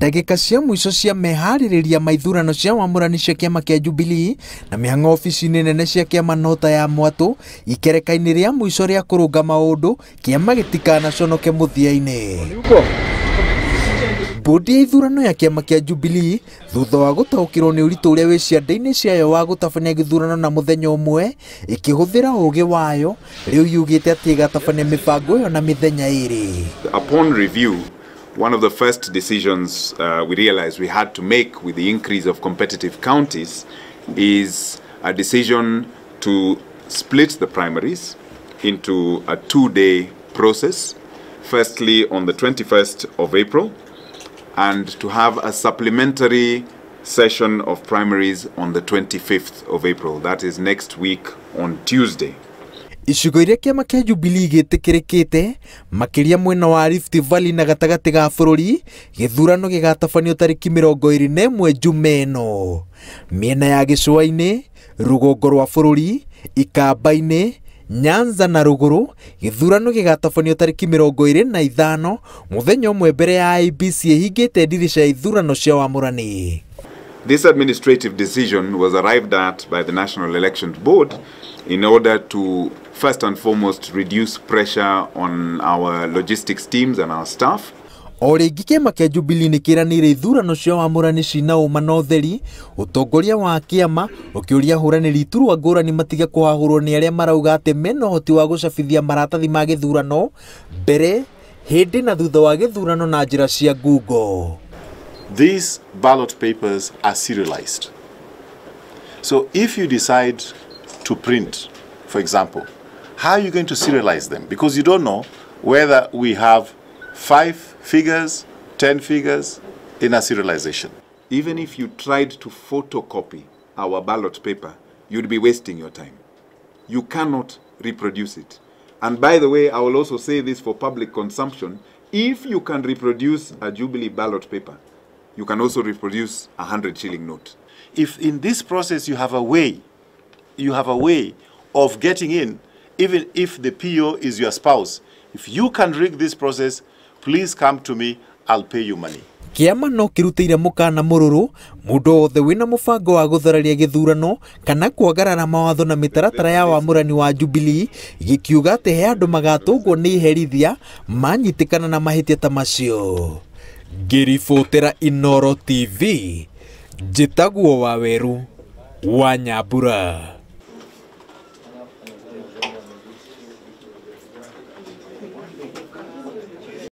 Ndagĩka cia mũico cia meharĩrĩria ma ithurano cia wamũrani cia kĩama kĩa Jubilee na mĩhang'o obici-inĩ nene cia kĩama Nota ya Mwatũ ikereka-inĩ rĩa mũico rĩa kũrũnga maũndũ kĩama gĩtikanaconoke mũthia-inĩ. Bodi ya ithurano ya kĩama kĩa Jubilee thutha wa gũtaũkĩrwo nĩ ũritũ ũrĩa wĩ ciande-inĩ ciayo wa gũtabania gĩthurano na mũthenya ũmwe ĩkĩhũthĩra ũũgĩ wayo rĩu yugĩte atĩ ĩgatabania mĩbango ĩyo na mĩthenya ĩrĩ. Upon review, one of the first decisions we realized we had to make with the increase of competitive counties is a decision to split the primaries into a two-day process. Firstly, on the 21st of April, and to have a supplementary session of primaries on the 25th of April. That is next week on Tuesday. Icigo iria kĩama kĩa Jubilee gĩtĩkĩrĩkĩte makĩria mwena wa Rift Valley na gatagatĩ ga bũrũri gĩthurano gĩgatabanio tarĩki 21 Jumaa ĩno. Mĩena ya gĩcũa-inĩ, rũgongo rwa bũrũri, Ikamba-inĩ, Nyanza na rũgũrũ gĩthurano gĩgatabanio tarĩki 25 mũthenya ũmwe mbere ya IEBC ĩhingĩte ndirica ya ithurano cia wamũrani. This administrative decision was arrived at by the National Elections Board in order to first and foremost reduce pressure on our logistics teams and our staff. O rĩngĩ kĩama kĩa Jubilee nĩ kĩranĩire ithurano cia wamũrani cina ũma na ũtheri, ũtongoria wa kĩama ũkĩũria ahũranĩri iturwa ngũrani matige kũhahũrwo nĩ arĩa marauga atĩ mena ũhoti wa gũcabithia maratathi ma gĩthurano mbere, hĩndĩ na thutha wa gĩthurano na njĩra cia ngungo. These ballot papers are serialized. So if you decide to print, for example, how are you going to serialize them? Because you don't know whether we have 5 figures, 10 figures in a serialization. Even if you tried to photocopy our ballot paper, you'd be wasting your time. You cannot reproduce it. And by the way, I will also say this for public consumption. If you can reproduce a Jubilee ballot paper, you can also reproduce a 100 shilling note. If in this process you have a way, of getting in, even if the PO is your spouse, if you can rig this process, please come to me, I'll pay you money. Kĩama no kĩrutĩire mũkana mũrũrũ mũndũ wothe wĩna mũbango wa gũthararia gĩthurano kana kwagarara mawatho na mĩtaratara ya wamũrani wa Jubilee gĩkiuga atĩ he andũ magatũngwo nĩ iherithia manyitĩkana na mahĩtia ta macio. Ngĩribotera Inooro TV, njĩtagwo Waweru wa Nyambura.